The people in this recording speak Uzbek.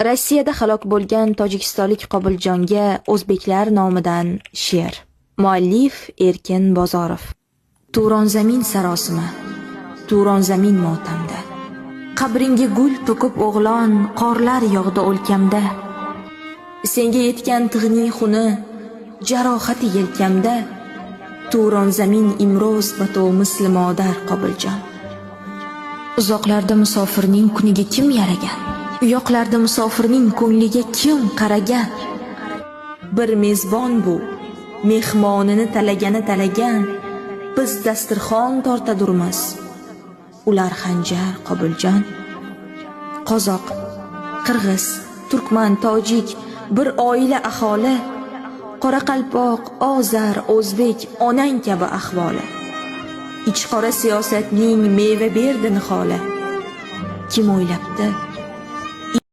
Rossiyada halok bo'lgan tojikistonlik Qobiljonga o'zbeklar nomidan she'r. Muallif Erkin Bozorov. Turon zamin sarosima, Turon zamin motamda. Qabringga gul to'kib o'g'lon, qorlar yog'di o'lkamda. Senga yetgan tig'ning xuni, jarohati yelkamda. Turon zamin imro'z bato misli modar, Qobiljon. Uzoqlarda musofirning kuniga kim yaragan? Uyoqlarda musofirning ko'ngliga kim qaragan? Bir mezbon bu, mehmonini talagani talagan. Biz dasturxon tortadurmiz. Ular xanjar, Qobiljon. Qozoq, qirg'iz, turkman, tojik bir oila aholi. Qoraqalpoq, ozar, o'zbek onang kabi ahvoli. Ichqora siyosatning meva berdi niholi. Kim o'ylabdi?